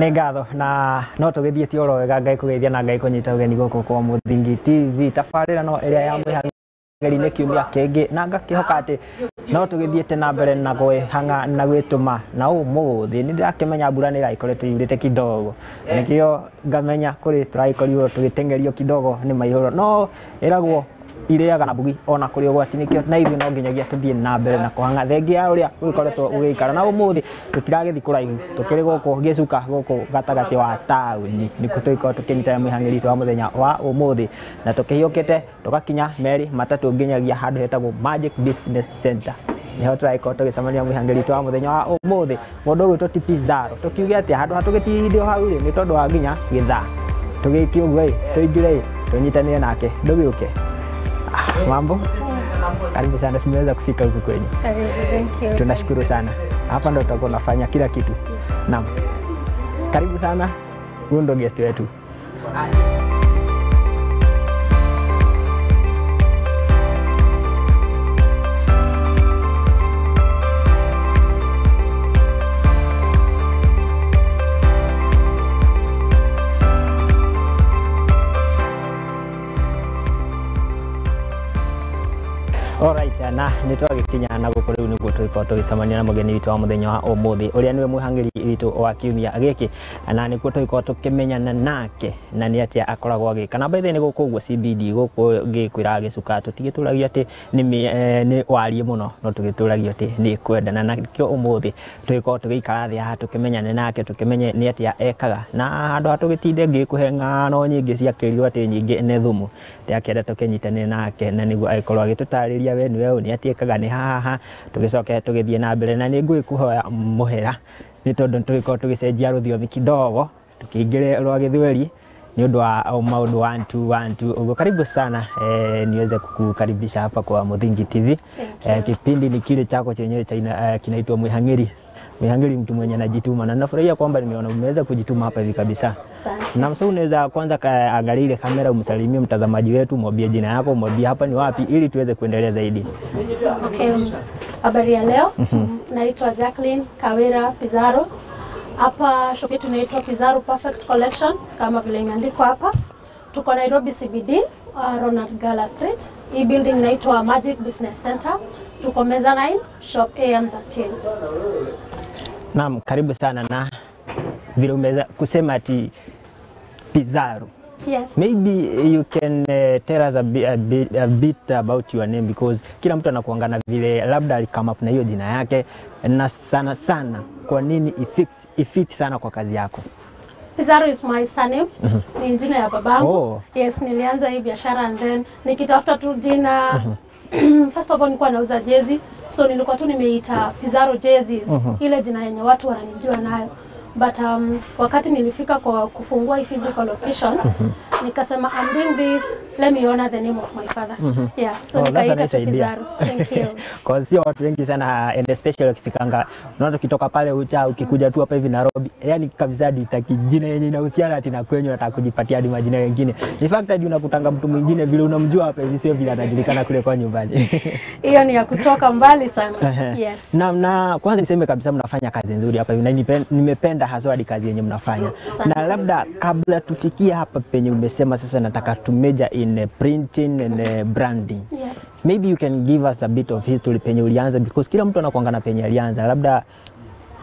Nĩ ngatho na no tũgĩthiĩte oro wega Ngai kũgeithia na Ngai kũnyita ũgeni gũkũ kwa Mũthingi TV tabarĩra no ĩrĩa ya mwĩhang'ĩri-inĩ kiumia kĩngĩ na ngakĩhoka atĩ no tũgĩthiĩte na mbere na kwĩhang'a na gwĩtũma na ũmũthĩ nĩ ndĩrakĩmenya mbura nĩ ĩragĩkoretwo yurĩte kidogo nĩkĩo ngamenya kũrĩ tũragĩkorirwo tũgĩteng'erio kidogo nĩ maihũro no ĩragwo irĩaga na mbugi ona kũrĩ ũgwati nĩkĩo na ithuĩ no nginyagia tũthiĩ na mbere na kũhang'a thengia ya ũrĩa gũgĩkoretwo gũgĩikara na ũmũthĩ tũtiragĩthiĩ kũraihu tũkĩrĩ gũkũ gĩcuka gũkũ gatagatĩ wa taũni nĩkuo tũgĩkorwo tũkĩnyita mwĩhang'ĩri witũ wa mũthenya wa ũmũthĩ na tũkĩhiũkĩte tũgakinya merĩ matatũ nginyagia handũ hetagwo Magic Business Center niho tũragĩkorwo tũgĩcemania mwĩhang'ĩri witũ wa mũthenya wa ũmũthĩ mũndũ ũgwĩtwo T Pizarro tũkiuge atĩa handũ hatũgĩtinde o hau rĩ nĩ tondũ wa nginya gĩthaa tũgĩke ũguo ĩ tũingĩre ĩ tũnyitanĩre nake ndũgĩũke. Mambo, karibu sana, tumeweza kufika huku kwenyu. Karibu, thank you. Tunashukuru sana. Hapa ndo tutakuwa tunafanya kila kitu. Naam. Karibu sana. Huyu ndo guest wetu. Alright, na nĩ twagĩkinya na gũkũ rĩu nĩguo tũgĩkorwo tũgĩcemania na mũgeni witũ wa mũthenya wa ũmũthĩ ũrĩa nĩwe mwĩhang'ĩri witũ wa kiumia gĩkĩ na nĩkuo tũgĩkorwo tũkĩmenyana nake na nĩ atĩa akoragwo agĩka na by the way nĩ gũkũ ũguo CBD gũkũ ngĩkwĩra gĩcuka tũtigĩtũragio atĩ nĩ wariĩ mũno no tũgĩtũragio atĩ nĩ kwendana na nĩkĩo ũmũthĩ tũgĩkorwo tũgĩikara thĩ haha tũkĩmenyane nake tũkĩmenye nĩ atĩa ekaga na handũ ha tũgĩtinde ngĩkũhe ng'ano nyingĩ cia kĩrio atĩ nyingĩ nĩ thumu ndĩrakĩenda tũkĩnyitanĩre nake na nĩguo agĩkorwo agĩtũtarĩria we nĩwe ũ nĩ atiĩkaga nĩ haha tũgĩcoke tũgĩthiĩ na mbere na nĩ ngũgĩkũhoya mũhera nĩ tondũ tũgĩkorwo tũgĩcenjia rũthiomi kidogo tũkĩingĩre rwa gĩthweri nĩ ũndũ wa maũndũ 1 2 1 2 ũguo. Karibu sana niweze kukukaribisha hapa kwa Muthingi TV. Kipindi ni kile chako chenyewe cha kinaitwa Mwihang'iri. Mwihang'iri mtu mwenye anajituma na nafurahia kwamba nimeona umeweza kujituma hapa hivi kabisa. Na msao unaweza kwanza kaangalia ile kamera umsalimie mtazamaji wetu, mwambie jina yako, mwambie hapa ni wapi ili tuweze kuendelea zaidi. Okay, habari ya leo. Naitwa Jacqueline Kawira Pizarro. Hapa shop yetu inaitwa Pizarro Perfect Collection kama vile imeandikwa hapa. Tuko Nairobi CBD, Ronald Gala Street. Hii building inaitwa Magic Business Center. Tuko mezzanine shop AM13. Naam, karibu sana na vile umeweza kusema ati Pizarro. Yes. Maybe you can tell us a bit about your name because kila mtu anakuangana vile labda alikama up na hiyo jina yake na sana sana kwa nini ifit sana kwa kazi yako. Pizarro is my surname. Ni jina ya babangu. Oh. Yes, nilianza hii biashara and then nikitafuta tu jina. First of all nilikuwa nauza jezi. So nilikuwa tu nimeita Pizarro jerseys, ile jina yenye watu wananijua nayo. But wakati nilifika kwa kufungua hii physical location, nikasema I'm doing this, let me honor the name of my father. Yeah, so Oh, that's a nikaita nice tu idea. Pizarro. Thank you. Kwa sio watu wengi sana and especially ukifikanga unaona ukitoka pale ucha ukikuja tu hapa hivi Nairobi yani kabisa hadi utaki jina yenye inahusiana ati na kwenyu unataka kujipatia hadi majina mengine. In fact hadi unakutanga mtu mwingine vile unamjua hapa hivi sio vile anajulikana kule kwa nyumbani. Hiyo ni ya kutoka mbali sana. Yes. Na kwanza niseme kabisa mnafanya kazi nzuri hapa hivi na nimependa haswa hadi kazi yenye mnafanya. Asante. Na labda kabla tufikie hapa penye umesema sasa nataka to major in printing and branding. Yes. Maybe you can give us a bit of history penye ulianza because kila mtu anakuanga na penye alianza. Labda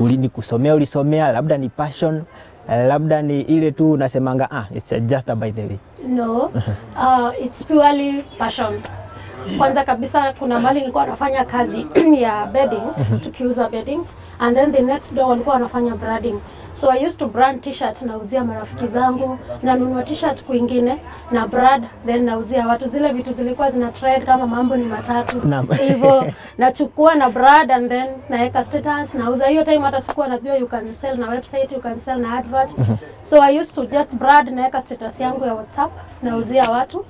ulini kusomea ulisomea, labda ni passion, labda ni ile tu unasemanga it's just a by the way. No, it's purely passion. Kwanza kabisa kuna mali nilikuwa nafanya kazi ya beddings, tukiuza beddings, and then the next door walikuwa wanafanya branding. So I used to brand t-shirt, nauzia marafiki zangu, nanunua t-shirt kwingine na brand, then nauzia watu. Zile vitu zilikuwa zina trade kama mambo ni matatu hivyo, nachukua na brand and then naeka status nauza. Hiyo time hata sikuwa najua you can sell na website, you can sell na advert. So I used to just brand, naeka status yangu ya WhatsApp, nauzia watu.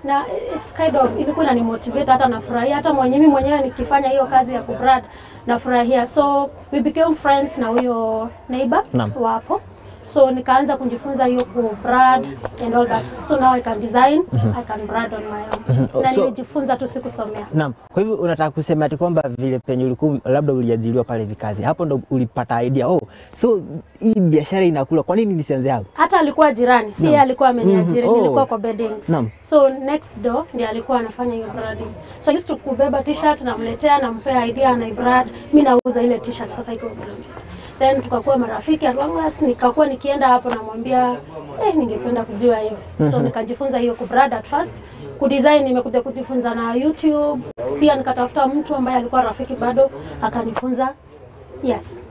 Na it's kind of ilikuwa inanimotivate, hata nafurahia, hata mwenyewe mwenyewe nikifanya hiyo kazi ya kubrand nafurahia. So we became friends na huyo neighbor wapo. So nikaanza kujifunza hiyo ku brand and all that. So now I can design, I can brand on my own. Na nilijifunza tu, sikusomea. Naam. Kwa hivyo unataka kusema ati kwamba vile penye ulikuwa labda uliajiriwa pale vikazi, hapo ndo ulipata idea, oh, so hii biashara inakula, kwa nini nisianze hapo? Hata alikuwa jirani, si yeye alikuwa ameniajiri, nilikuwa kwa beddings. So next door ndiye alikuwa anafanya hiyo branding. So I used to kubeba t-shirt, namletea, nampea idea, na brand, mimi nauza ile t-shirt sasa iko brand. Then tukakuwa marafiki at long last, nikakuwa nikienda hapo namwambia ningependa kujua hiyo. So nikajifunza hiyo kubrand at first. Kudesign nimekuja kujifunza na YouTube. Pia nikatafuta mtu ambaye alikuwa rafiki bado akanifunza. Yes.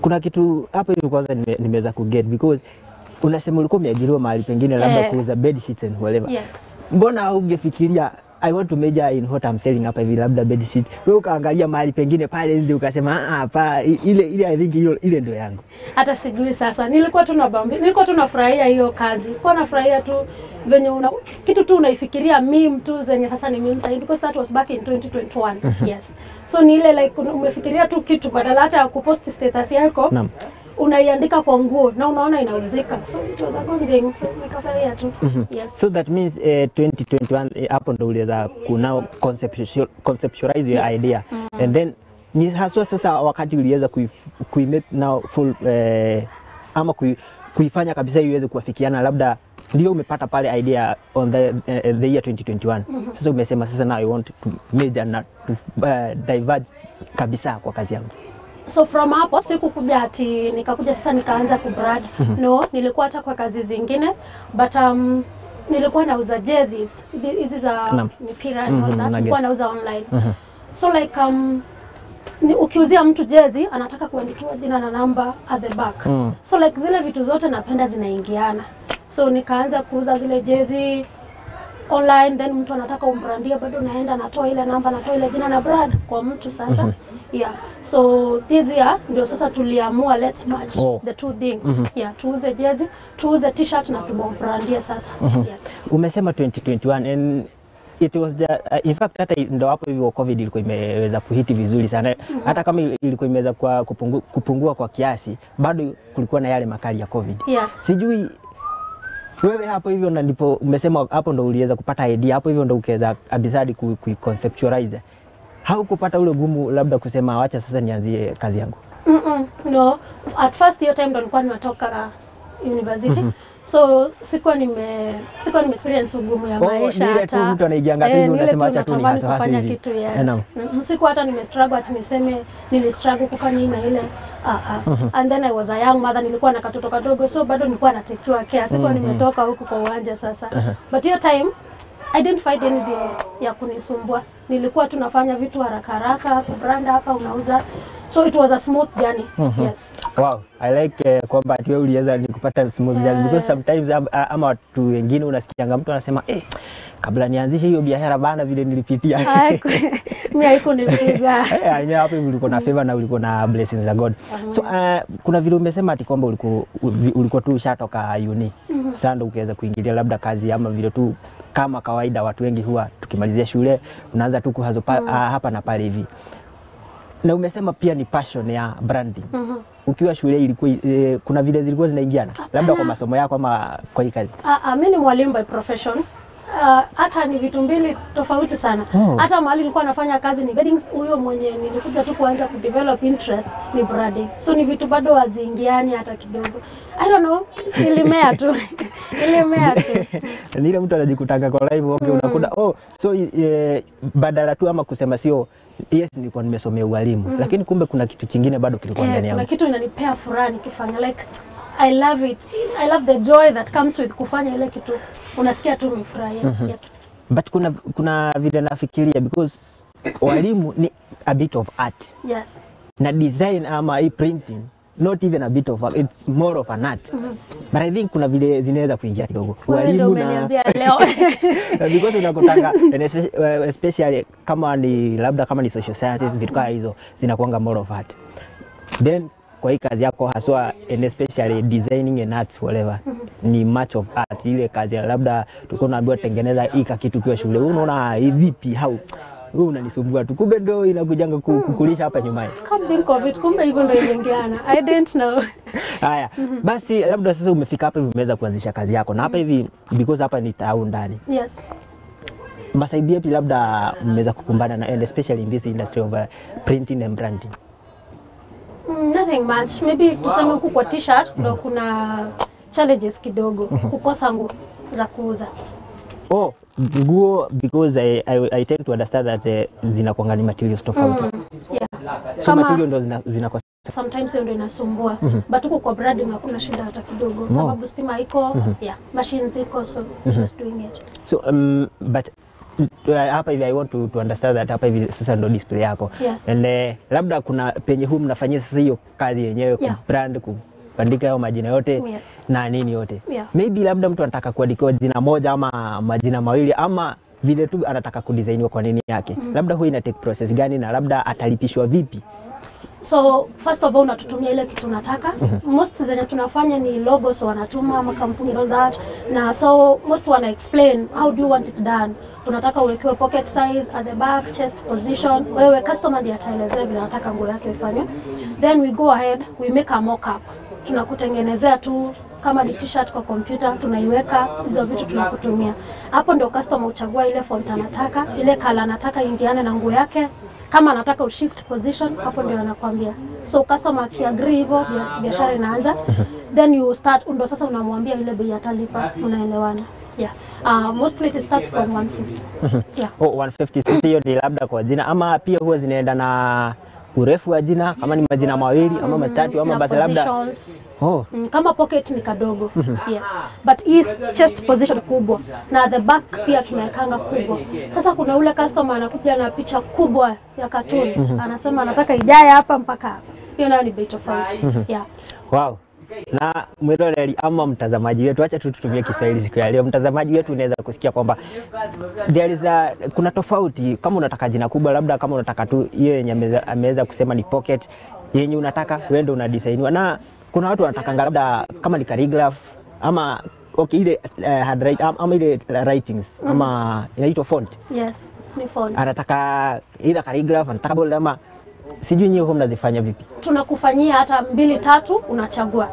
Kuna kitu hapo hivi kwanza nimeweza kuget, because unasema ulikuwa umeajiriwa mahali pengine labda kuuza bed sheets and whatever. Yes. Mbona ungefikiria I want to major in what I'm selling hapa hivi labda bed sheets? Wewe ukaangalia mahali pengine pale nje ukasema hapa ile I think ile ndio yangu. Hata sijui sasa. Nilikuwa tu nilikuwa tu nafurahia hiyo kazi. Nilikuwa nafurahia tu venye una kitu tu unaifikiria meme tu zenye sasa ni meme sasa, because that was back in 2021. Yes. So ni ile like umefikiria tu kitu badala hata ya kupost status yako. Naam. Unaiandika kwa nguo na unaona inauzika. So it was a good thing. So nikafurahia tu. Yes. So that means 2021 hapo ndo uliweza kunao conceptualize your idea. And then ni haswa sasa wakati uliweza kui make now full ama kuifanya kabisa iweze kuafikiana, labda ndio umepata pale idea on the year 2021. Sasa umesema sasa now I want to major na to diverge kabisa kwa kazi yangu. So from hapo sikukuja ati nikakuja sasa nikaanza kubrand. No, nilikuwa hata kwa kazi zingine, but nilikuwa nauza jerseys hizi za mipira and all that. Nilikuwa nauza online. So like ukiuzia mtu jezi anataka kuandikiwa jina na namba at the back. So like zile vitu zote napenda zinaingiana. So nikaanza kuuza zile jezi online, then mtu anataka umbrandie, bado naenda natoa ile namba, natoa ile jina na brand kwa mtu sasa. Yeah. So this year ndio sasa tuliamua let's match the two things. Yeah, tuuze jezi, tuuze t-shirt na tubrandie sasa. Yes. Umesema 2021 and it was the, in fact hata ndo hapo hivyo COVID ilikuwa imeweza kuhiti vizuri sana. Hata kama ilikuwa imeweza kwa kupungua kwa kiasi, bado kulikuwa na yale makali ya COVID. Yeah. Sijui wewe hapo hivyo na ndipo umesema hapo ndo uliweza kupata idea, hapo hivyo ndo ukaweza abisadi ku conceptualize. Haukupata ule gumu labda kusema wacha sasa nianzie kazi yangu? No, at first hiyo time ndo nilikuwa nimetoka university. So sikuwa nime experience ugumu ya maisha. Ile tu mtu anaigianga tu hivi unasema acha tu ni hasa hasa kufanya hivi. Kitu, yes. Sikuwa hata nime struggle ati niseme nili struggle kufanya hii na ile. And then I was a young mother, nilikuwa na katoto kadogo, so bado nilikuwa natekiwa care. Sikuwa nimetoka huku kwa uwanja sasa. But hiyo time I didn't find anything ya kunisumbua. Nilikuwa tunafanya vitu haraka haraka, kubrand hapa unauza. So it was a smooth journey. Yes. Wow, I like kwamba ati wewe uliweza ni kupata smooth journey, because sometimes ama watu wengine unasikianga mtu anasema kabla nianzishe hiyo biashara bana vile nilipitia. Mimi haikunipiga. Yenyewe hapo ulikuwa na favor na ulikuwa na blessings za God. So kuna vile umesema ati kwamba ulikuwa tu ushatoka uni. Sasa ndo ukaweza kuingilia labda kazi ama vile tu kama kawaida watu wengi huwa tukimalizia shule unaanza tu kuhazo hapa na pale hivi. Na umesema pia ni passion ya branding. Ukiwa shule ilikuwa kuna vile zilikuwa zinaingiana labda kwa masomo yako ama kwa hii kazi? Mimi ni mwalimu by profession. Hata ni vitu mbili tofauti sana. Hata mahali nilikuwa nafanya kazi ni beddings, huyo mwenye nilikuja tu kuanza ku develop interest ni branding. So ni vitu bado haziingiani hata kidogo. I don't know, ilimea tu. Ilimea tu. Ni ile mtu anajikutanga kwa live, okay, unakuta so badala tu ama kusema sio yes nilikuwa nimesomea ualimu, lakini kumbe kuna kitu kingine bado kilikuwa ndani yangu. Kuna kitu inanipea furaha nikifanya, like I love it. I love the joy that comes with kufanya ile kitu. Unasikia tu umefurahia. Yes. But kuna vile nafikiria, because walimu ni a bit of art. Yes. Na design ama hii printing, not even a bit of art, it's more of an art. But I think kuna vile zinaweza kuingia kidogo. Walimu na leo. Because unakutanga especially kama ni labda kama ni social sciences vitu kama hizo zinakuanga more of art. Then kwa hii kazi yako haswa and especially designing and arts whatever, ni much of art. Ile kazi ya labda tulikuwa tunaambiwa tengeneza hii kitu kwa shule, unaona vipi how Wewe unanisumbua tu. Kumbe ndio inakujanga kukulisha hapa nyumbani. Can't think of it. Kumbe hivyo ndio iliingiana. I didn't know. Haya. Basi labda sasa umefika hapa hivi umeweza kuanzisha kazi yako. Na hapa hivi because hapa ni town ndani. Yes. Masaibu yapi labda mmeweza kukumbana na, and especially in this industry of printing and branding? Nothing much. Maybe tuseme huku kwa t-shirt ndo kuna challenges kidogo. Kukosa nguo za kuuza. Oh, nguo, because I tend to understand that zinakuanga ni materials tofauti. Yeah. So Kama- material ndo zinakosa. Sometimes hiyo ndio inasumbua. But huku kwa branding hakuna shida hata kidogo. Sababu stima iko, yeah, machines iko, so just doing it. So but hapa hivi I want to understand that hapa hivi sasa ndo display yako. Yes. And labda kuna penye huu mnafanyia sasa hiyo kazi yenyewe, Yeah. kubrand, kubandika hayo majina yote Yes. na nini yote. Yeah. Maybe labda mtu anataka kuandikiwa jina moja ama majina mawili ama vile tu anataka kudesigniwa kwa nini yake. Labda huwa ina take process gani na labda atalipishwa vipi? So first of all unatutumia ile kitu unataka. Most zenye tunafanya ni logos wanatuma ama kampuni and all that. Na so most wana explain how do you want it done. Unataka uwekewe pocket size at the back, chest position. Wewe customer ndiye ataelezea vile anataka nguo yake ifanywe. Then we go ahead, we make a mock up. Tunakutengenezea tu kama ni t-shirt kwa kompyuta tunaiweka hizo vitu tunakutumia. Hapo ndio customer uchagua ile font anataka, ile color anataka ingiane na nguo yake. Kama anataka ushift position, hapo ndio anakuambia. So customer akiagree hivyo, biashara inaanza. Then you start, ndo sasa unamwambia ile bei atalipa, unaelewana. Yeah. Mostly it starts from 150. Yeah. Oh, 150 sisi hiyo ni labda kwa jina ama pia huwa zinaenda na urefu wa jina kama ni majina mawili ama matatu ama Na basi labda positions. oh. Kama pocket ni kadogo. Yes. But hii chest position kubwa na the back pia tunawekanga kubwa. Sasa kuna ule customer anakuja na picha kubwa ya cartoon. Anasema anataka ijae hapa mpaka hapa. Hiyo nayo ni bei tofauti. Yeah. Wow. Na mwiroreri ama mtazamaji wetu, acha tu tutumie Kiswahili siku ya leo. Mtazamaji wetu unaweza kusikia kwamba there is a, kuna tofauti kama unataka jina kubwa, labda kama unataka tu hiyo yenye ameweza kusema ni pocket yenye unataka wewe ndio unadesigniwa, na kuna watu wanatakanga labda kama ni calligraph ama okay, ile handwrite ama ile writings ama inaitwa font. Yes, ni font. Anataka either calligraph, anataka bold ama sijui nyinyi huwa mnazifanya vipi? Tunakufanyia hata mbili tatu unachagua.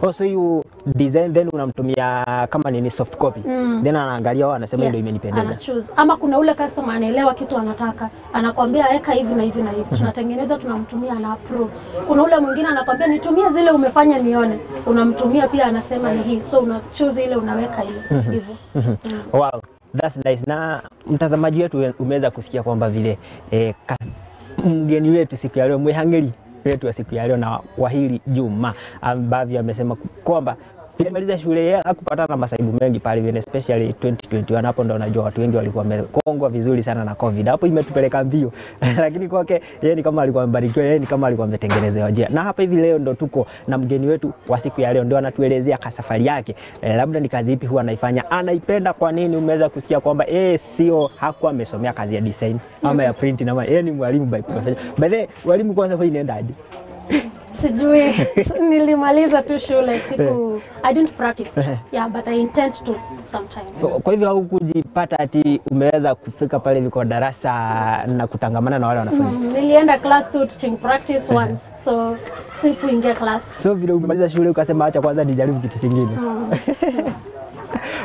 Oh, so you design then unamtumia kama nini soft copy. Then anaangalia anasema ndio imenipendeza. Ana choose. Ama kuna ule customer anaelewa kitu anataka, anakwambia weka hivi na hivi na hivi. Tunatengeneza, tunamtumia, ana approve. Kuna ule mwingine anakwambia nitumie zile umefanya nione. Unamtumia pia anasema ni hii. So una choose ile unaweka ile hivyo. Wow, that's nice. Na mtazamaji wetu umeweza kusikia kwamba vile mgeni wetu siku ya leo, mwihangeli wetu wa siku ya leo na Wahili Juma ambavyo amesema kwamba alimaliza shule yake hakupatana na masaibu mengi pale vile, especially 2021 hapo ndo unajua watu wengi walikuwa wamekongwa vizuri sana na COVID. Hapo imetupeleka mbio. Lakini kwake yeye ni kama alikuwa amebarikiwa, yeye ni kama alikuwa ametengenezewa njia. Na hapa hivi leo ndo tuko na mgeni wetu wa siku ya leo, ndio anatuelezea safari yake. Labda ni kazi ipi huwa anaifanya, anaipenda kwa nini. Umeweza kusikia kwamba yeye sio hakuwa amesomea kazi ya design ama ya printing ama yeye ni mwalimu by profession. By the way, walimu kwanza huwa inaendaje? Sijui, nilimaliza tu shule siku, I didn't practice. Yeah, but I intend to sometime. Kwa hivyo haukujipata ati umeweza kufika pale hivi kwa darasa na kutangamana na wale wanafunzi? Nilienda class 2 teaching practice once, so sikuingia class. So vile umemaliza shule ukasema acha kwanza nijaribu kitu kingine.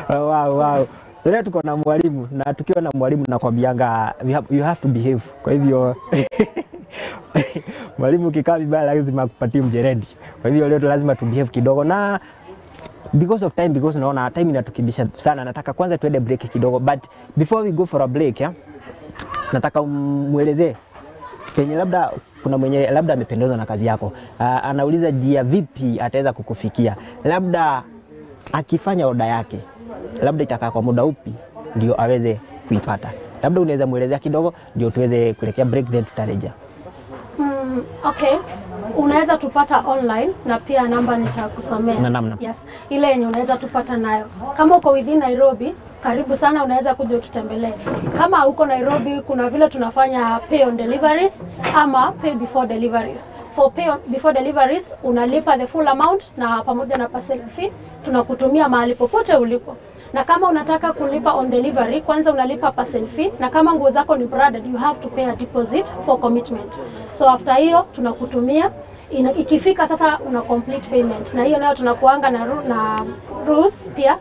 Wow, wow. Leo tuko na mwalimu, na tukiwa na mwalimu nakwambianga you have to behave. Kwa hivyo mwalimu ukikaa vibaya lazima akupatie mjeredi. Kwa hivyo leo lazima tu behave kidogo, na because of time, because naona time inatukibisha sana, nataka kwanza tuende break kidogo, but before we go for a break, yeah, nataka umuelezee penye labda kuna mwenye labda amependezwa na kazi yako, anauliza jia vipi ataweza kukufikia, labda akifanya oda yake labda itakaa kwa muda upi ndio aweze kuipata. Labda unaweza muelezea kidogo ndio tuweze kuelekea break, then tutarejea. Okay. Unaweza tupata online na pia namba nitakusomea. Na namna. Yes. Ile yenye unaweza tupata nayo. Kama uko within Nairobi, karibu sana, unaweza kuja ututembelee. Kama uko Nairobi, kuna vile tunafanya pay on deliveries ama pay before deliveries. For pay on, before deliveries unalipa the full amount na pamoja na parcel fee, tunakutumia mahali popote ulipo. Na kama unataka kulipa on delivery, kwanza unalipa parcel fee, na kama nguo zako ni branded, you have to pay a deposit for commitment. So after hiyo tunakutumia ikifika sasa una complete payment, na hiyo nayo tunakuanga na rules pia.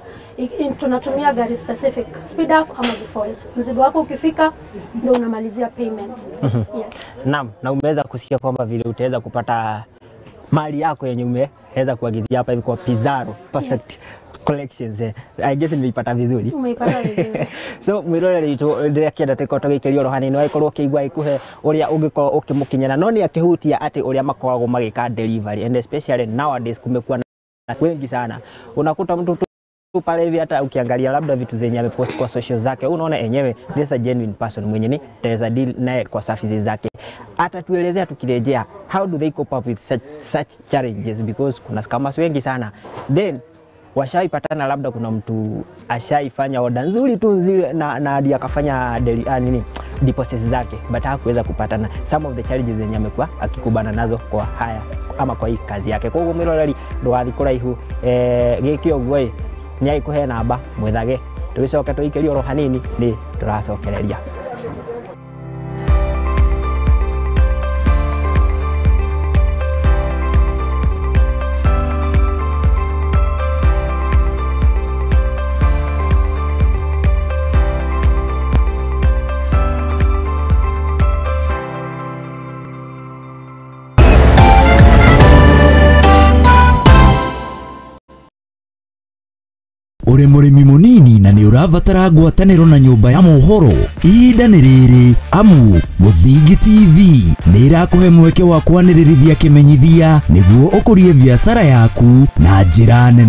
Tunatumia gari specific, Speed Up ama G4S. Mzigo wako ukifika ndio unamalizia payment. Yes. Naam, na umeweza kusikia kwamba vile utaweza kupata mali yako yenye umeweza kuagizia hapa hivi kwa Pizarro Perfect Collections. I guess nimeipata vizuri. Umeipata vizuri. So mwiroreri witũ ndĩrakĩenda tũkorwo tũgĩikĩria oro hanini wagĩkorwo ũkĩigua ikuhe ũrĩa ũngĩkorwo ũkĩmũkinyĩra, no nĩ akĩhutia atĩ ũrĩa makoragwo magĩka delivery, and especially nowadays kumekuwa na wengi sana, unakuta mtu tu pale hivi, hata ukiangalia labda vitu zenye amepost kwa social zake, unaona enyewe this is a genuine person mwenye ni taweza deal naye kwa services zake. Atatuelezea tukirejea how do they cope up with such challenges, because kuna scammers wengi sana, then washaipatana labda kuna mtu ashaifanya order nzuri tu nzuri na hadi akafanya nini deposits zake, but hakuweza kupatana some of the challenges zenye amekuwa akikubana nazo kwa haya ama kwa hii kazi yake. Kwa hiyo mwiroreri ndũgathiĩ kũraihu, gĩke ũguo ĩ nĩ agĩkũhe namba mwethage, tũgĩcoke tũikĩrie oro hanini nĩ tũracokereria. Uri mũrĩmi mũnini na nĩ ũrabatara ngwatanĩro na nyũmba ya mohoro, ihinda nĩ rĩrĩ amu Mũthingi TV nĩ ĩrakũhe mweke wa kwanĩrĩrithia kĩmenyithia nĩguo ũkũrie biacara yaku na njĩra nene.